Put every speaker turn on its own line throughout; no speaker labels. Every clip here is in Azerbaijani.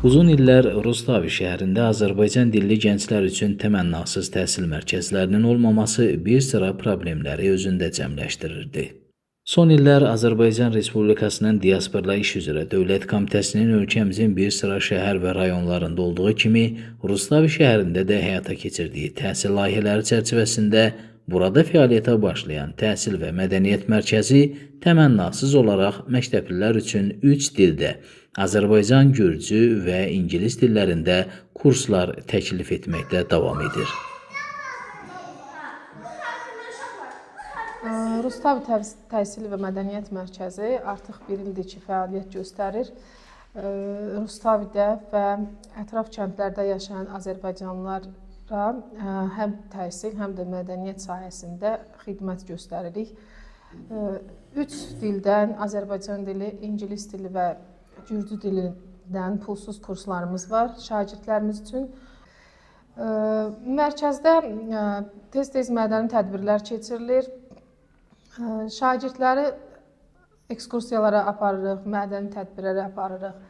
Uzun illər Rustavi şəhərində Azərbaycan dilli gənclər üçün təmənnasız təhsil mərkəzlərinin olmaması bir sıra problemləri özündə cəmləşdirirdi. Son illər Azərbaycan Respublikasının Diasporla İş üzrə Dövlət Komitəsinin ölkəmizin bir sıra şəhər və rayonlarında olduğu kimi Rustavi şəhərində də həyata keçirdiyi təhsil layihələri çərçivəsində burada fəaliyyətə başlayan Təhsil və Mədəniyyət Mərkəzi təmənnasız olaraq məktəblilər üçün 3 dildə Azərbaycan, gürcü və ingilis dillərində kurslar təklif etməkdə davam edir.
Rustavi Təhsil və Mədəniyyət Mərkəzi artıq bir ildir ki, fəaliyyət göstərir. Rustavidə və ətraf kəndlərdə yaşayan azərbaycanlılara həm təhsil, həm də mədəniyyət sahəsində xidmət göstəririk. 3 dildən, Azərbaycan dili, ingilis dili və gürcü dilindən pulsuz kurslarımız var şagirdlərimiz üçün. Mərkəzdə tez-tez mədəni tədbirlər keçirilir. Şagirdləri ekskursiyalara aparırıq, mədəni tədbirlərə aparırıq.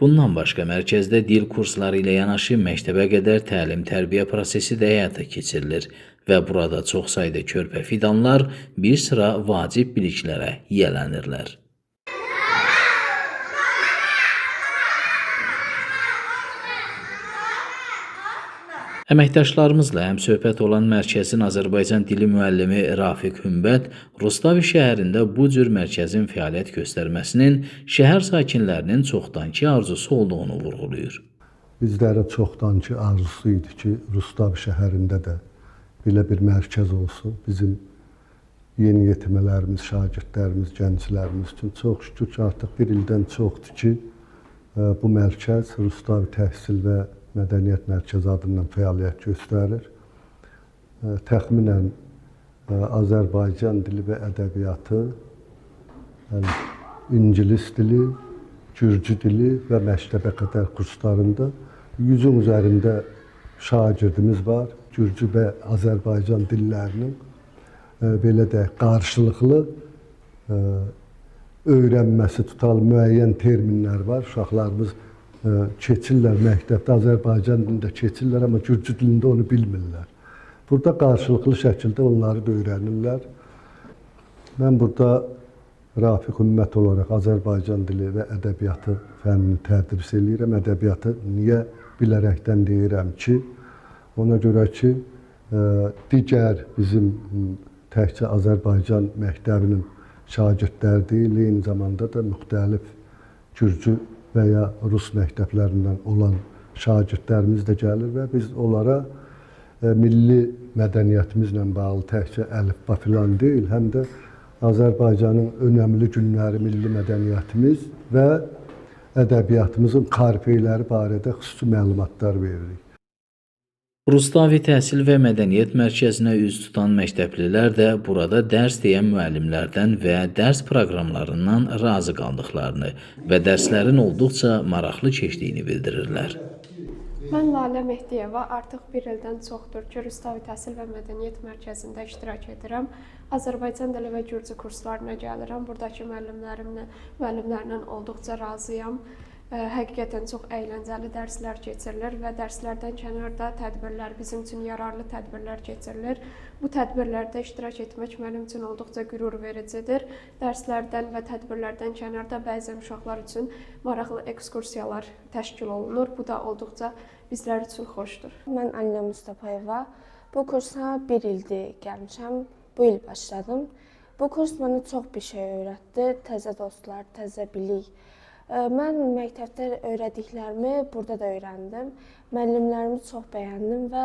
Bundan başqa mərkəzdə dil kursları ilə yanaşı məktəbə qədər təlim-tərbiyə prosesi də həyata keçirilir və burada çox sayda körpə fidanlar bir sıra vacib biliklərə yiyələnirlər. Əməkdaşlarımızla həmsöhbət olan mərkəzin Azərbaycan dili müəllimi Rafiq Hümbət Rustavi şəhərində bu cür mərkəzin fəaliyyət göstərməsinin şəhər sakinlərinin çoxdankı arzusu olduğunu vurğulayır.
Bizlərin çoxdankı arzusu idi ki, Rustavi şəhərində də belə bir mərkəz olsun. Bizim yeniyetmələrimiz, şagirdlərimiz, gənclərimiz üçün çox şükür ki, artıq bir ildən çoxdur ki, bu mərkəz Rustavi Təhsil və Mədəniyyət Mərkəzi adından fəaliyyət göstərir. Təxminən Azərbaycan dili və ədəbiyyatı, yəni ingilis dili, gürcü dili və məktəbə qədər kurslarında 100-ün üzərində şagirdimiz var. Gürcü və Azərbaycan dillərinin belə deyək, qarşılıqlı öyrənməsi tutalım, müəyyən terminlər var. Uşaqlarımız keçirlər məktəbdə, Azərbaycan dilində keçirlər, amma gürcü dilində onu bilmirlər. Burada qarşılıqlı şəkildə onları da öyrənirlər. Mən burada Rafiq Ümmət olaraq Azərbaycan dili və ədəbiyyatı fənnini tədris eləyirəm. Ədəbiyyatı niyə bilərəkdən deyirəm ki, ona görə ki, digər bizim təkcə Azərbaycan məktəbinin şagirdləri deyil, eyni zamanda da müxtəlif gürcü və ya rus məktəblərindən olan şagirdlərimiz də gəlir və biz onlara milli mədəniyyətimizlə bağlı təkcə əlifba filan deyil, həm də Azərbaycanın önəmli günləri, milli mədəniyyətimiz və ədəbiyyatımızın karpeyləri barədə xüsusi məlumatlar veririk.
Rustavi Təhsil və Mədəniyyət Mərkəzinə üz tutan məktəblilər də burada dərs deyən müəllimlərdən və dərs proqramlarından razı qaldıqlarını və dərslərin olduqca maraqlı keçdiyini bildirirlər.
Mən Lalə Mehdiyeva, artıq bir ildən çoxdur ki, Rustavi Təhsil və Mədəniyyət Mərkəzində iştirak edirəm. Azərbaycan dili və gürcü kurslarına gəlirəm. Buradakı müəllimlərlə olduqca razıyam. Həqiqətən çox əyləncəli dərslər keçirilir və dərslərdən kənarda tədbirlər, bizim üçün yararlı tədbirlər keçirilir. Bu tədbirlərdə iştirak etmək mənim üçün olduqca qürur vericidir. Dərslərdən və tədbirlərdən kənarda bəzən uşaqlar üçün maraqlı ekskursiyalar təşkil olunur. Bu da olduqca bizlər üçün xoşdur.
Mən Alina Mustafayeva. Bu kursa bir ildir gəlmişəm. Bu il başladım. Bu kurs mənə çox bir şey öyrətdi. Təzə dostlar, təzə bilik. Mən məktəbdə öyrədiklərimi burada da öyrəndim. Müəllimlərimi çox bəyəndim və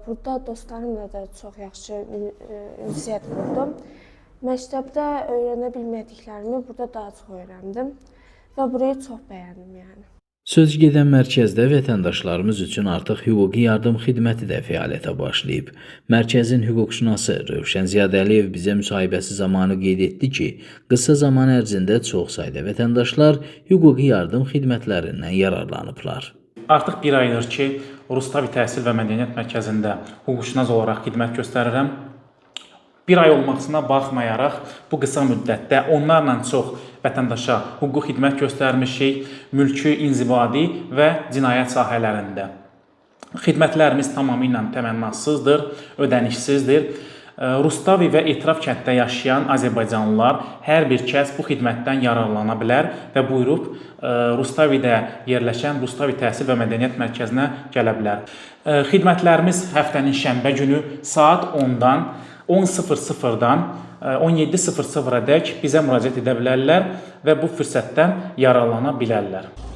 burada dostlarımla da çox yaxşı ünsiyyət qurdum. Məktəbdə öyrənə bilmədiklərimi burada daha çox öyrəndim və burayı çox bəyəndim yəni.
Söz gedən mərkəzdə vətəndaşlarımız üçün artıq hüquqi yardım xidməti də fəaliyyətə başlayıb. Mərkəzin hüquqşünası Rövşən Ziyadəliyev bizə müsahibəsi zamanı qeyd etdi ki, qısa zaman ərzində çox sayda vətəndaşlar hüquqi yardım xidmətlərindən yararlanıblar.
Artıq bir aydır ki, Rustavi Təhsil və Mədəniyyət Mərkəzində hüquqşünas olaraq xidmət göstərirəm. Bir ay olmasına baxmayaraq, bu qısa müddətdə onlarla çox vətəndaşa hüquqi xidmət göstərmişik, mülki, inzibati və cinayət sahələrində. Xidmətlərimiz tamamilə təmənnasızdır, ödənişsizdir. Rustavi və etraf kənddə yaşayan azərbaycanlılar hər bir kəs bu xidmətdən yararlana bilər və buyurub Rustavidə yerləşən Rustavi Təhsil və Mədəniyyət Mərkəzinə gələ bilər. Xidmətlərimiz həftənin şənbə günü saat 10-dan 10:00-dan 17:00-adək bizə müraciət edə bilərlər və bu fürsətdən yararlana bilərlər.